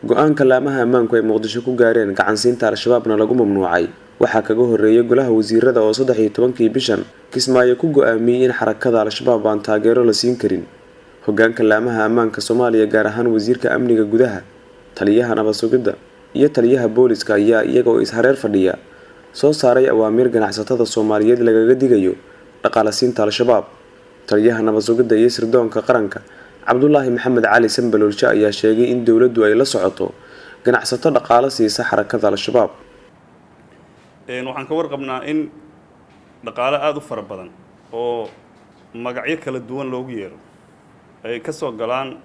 Go-aanka laamaha ammaanku ay Muqdisho ku gaareen gacansiinta Al-Shabaabna lagu mamnuucay waxaa kaga horeeyay golaha wasiirada oo 13-kii bishan Kismaayo ku go-aamiyey in xarakada Al-Shabaab aan taageero la siin karin. Hogaanka laamaha ammaanka Soomaaliya, gaar ahaan wasiirka amniga gudaha, taliyaha nabad sugidda iyo taliyaha booliska, ayaa iyaga oo is-hareer fadhiya soo saaray awaamiir ganacsatada Soomaaliyeed lagaga digayo dhaqaalasiinta Al-Shabaab. Taliyaha nabad sugidda iyo sirdoonka qaranka, Cabdulaahi Maxamed Cali Sambaloolshe, ayaa sheegay in dowladdu ay la socoto ganacsato dhaqaalo siisa xarakada Al-Shabaab. Waxaan ka warqabnaa in dhaqaale aada u fara badan oo magacyo kala duwan loogu yeero ay ka soo galaan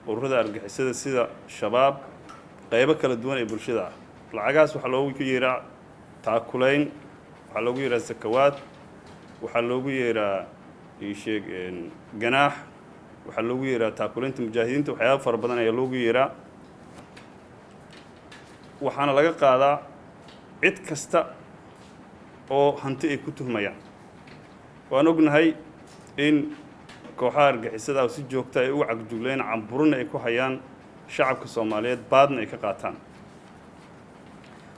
ururada argagixisada sida Shabaab, qaybo kala duwan ee bulshada ah. Lacagahaas waxaa loogu yeeraa taakulayn, waxaa loogu yeeraa sakawaad, waxaa loogu yeeraa isheeg ganaax, waxaa loogu yeeraa taakulaynta mujaahidiinta. Waxyaaba fara badan ayaa loogu yeeraa, waxaana laga qaadaa cid kasta oo hanti ay ku tuhmayaan. Waan ognahay in kooxaha argagixisada si joogta ay uga cagjugleen, camburina ay ku hayaan shacabka Soomaaliyeed, baadna ay ka qaataan.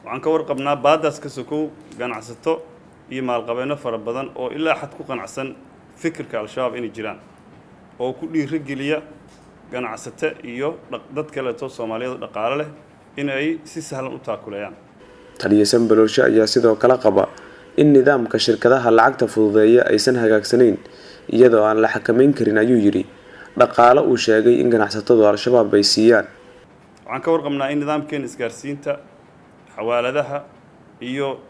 Waxaan ka warqabnaa baaddaas ka sokow ganacsato iyo maalqabeenno fara badan oo ilaa xad ku qanacsan fikirka Al-Shabaab inay jiraan, oo ku dhiirogeliya ganacsato iyo dad kaleeto Soomaaliyeed oo dhaqaale leh in ay si sahlan u taakuleeyaan. Taliya Sambaloolshe ayaa sidoo kale qaba in nidaamka shirkadaha lacagta fududeeya aysan hagaagsanayn, iyadoo aan la xakameyn karin, ayuu yidhi, dhaqaalo uu sheegay in ganacsatadu Al-Shabaab ay siiyaan. Waxaan ka warqabnaa in nidaamkeena isgaarsiinta, xawaaladaha iyo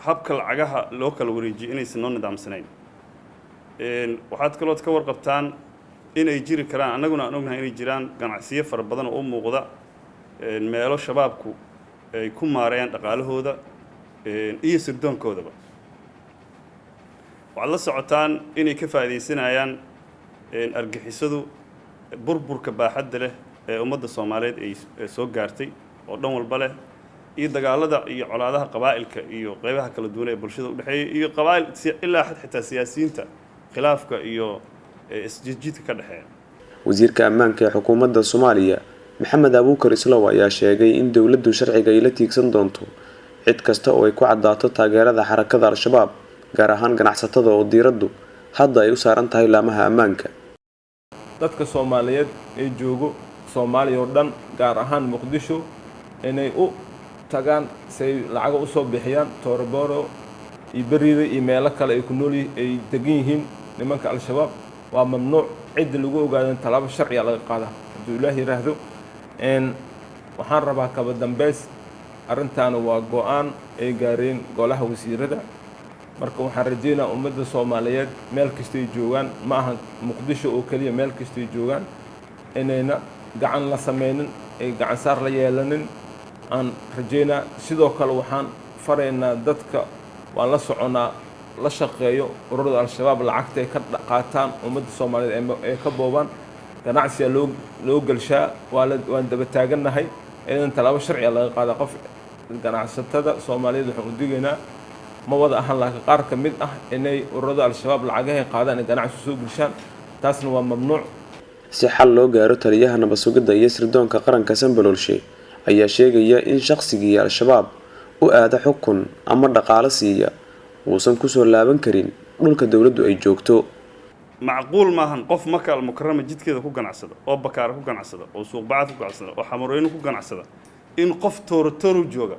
habka lacagaha loo kala wareejiyo inaysan noo nidaamsanayn. Waxaad kalood ka warqabtaan inay jiri karaan, annaguna aan ognahay inay jiraan ganacsiyo fara badan oo u muuqda meelo Shabaabku ay ku maareeyaan dhaqaalahooda iyo sirdoonkoodaba. Waxaad la socotaan inay ka faa'iidaysanayaan argagixisadu burburka baaxadda leh ee ummadda Soomaaliyeed ay soo gaartay oo dhan walba leh, iyo dagaalada iyo colaadaha qabaa'ilka iyo qeybaha kala duwan ee bulshada udhexeeya, iyo qabaa'il ilaa xad xitaa siyaasiyiinta khilaafka iyo isjiidjiidka ka dhexeeya. Wasiirka ammaanka ee xukuumadda Soomaaliya, Maxamed Abuukar Islow, ayaa sheegay in dowladdu sharciga ay la tiigsan doonto cid kasta oo ay ku caddaato taageerada xarakada Al-Shabaab, gaar ahaan ganacsatada oo diiraddu hadda ay u saaran tahay laamaha ammaanka. Dadka Soomaaliyeed ee joogo Soomaaliya oo dhan, gaar ahaan Muqdisho, inay u tagaan si ay lacago usoo bixiyaan Tooroboro iyo Beriida iyo meelo kale ay ku nool ay degan yihiin nimanka Al-Shabaab waa mamnuuc. Cidda lagu ogaadan tallaabo sharciga laga qaadaa, hadduu Ilaah yidhaahdo. Waxaan rabaa kaba dambeys, arrintaana waa go-aan ay gaareen golaha wasiirada. Marka waxaan rajeynaa ummadda Soomaaliyeed meel kastay joogaan, ma aha Muqdisho oo keliya, meel kastay joogaan inayna gacan la sameynin, ay gacan saar la yeelanin aan rajeynaa. Sidoo kale waxaan faraynaa dadka waan la soconnaa la shaqeeyo ururada Al-Shabaab, lacagta ay ka qaataan ummadda Soomaaliyeed ee ka boobaan, ganacsiga loo gelshaa, waan daba taagannahay idan tallaabo sharciga laga qaada. Qof ganacsatada Soomaaliyeed waxaan u digaynaa, ma wada ahan laakiin qaar ka mid ah, inay ururada Al-Shabaab lacagahay qaadaan ay ganacsi soo gelshaan, taasna waa mamnuuc. Si xal loo gaaro, taliyaha nabad sugidda iyo sirdoonka qaranka Sambaloolshe ayaa sheegaya in shaqsigii Al-Shabaab u aada xukun ama dhaqaalo siiya uusan kusoo laaban karin dhulka dowladdu ay joogto. Macquul maahan qof Maka Almukarama jidkeeda ku ganacsada, oo Bakaara ku ganacsada, oo Suuqbacad ku ganacsada, oo Xamarweyne ku ganacsada, in qof Toorotoro jooga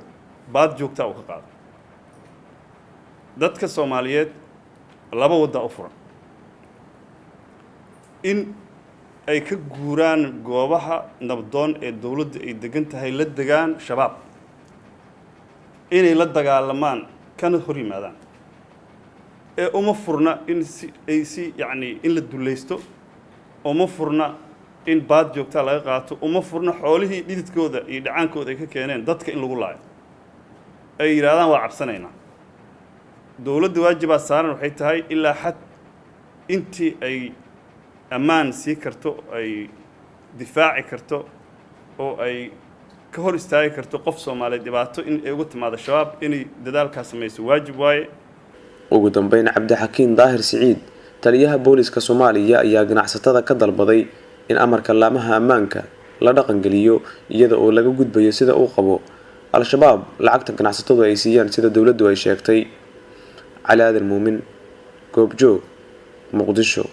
baad joogtaa uu ka qaado. Dadka Soomaaliyeed laba waddaa u furan: in ay ka guuraan goobaha nabdoon ee dowladda ay degan tahay, la degaan Shabaab, inay la dagaalamaan kana hor yimaadaan, ee uma furna in si ay si yacni in la dulaysto, uma furna in baad joogtaa laga qaato, uma furna xoolihii dhididkooda iyo dhacaankooda ay ka keeneen dadka in lagu laayo, ay yidhahdaan waa cabsanaynaa. Dowladda waajibaa saaran waxay tahay ilaa xad intii ay ammaan sii karto, ay difaaci karto oo ay ka hor istaagi karto qof Soomaaliyeed dhibaato in ay uga timaado Shabaab, inay dadaalkaas samayso waajib waaye. Ugu dambeyn, Cabdixakiin Daahir Siciid, taliyaha booliska Soomaaliya, ayaa ganacsatada ka dalbaday in amarka laamaha ammaanka La dhaqangeliyo iyada oo laga gudbayo sida uu qabo Al-Shabaab lacagta ganacsatadu ay siiyaan, sida dowladdu ay sheegtay. Cali Aadan Muumin, Goobjoog, Muqdisho.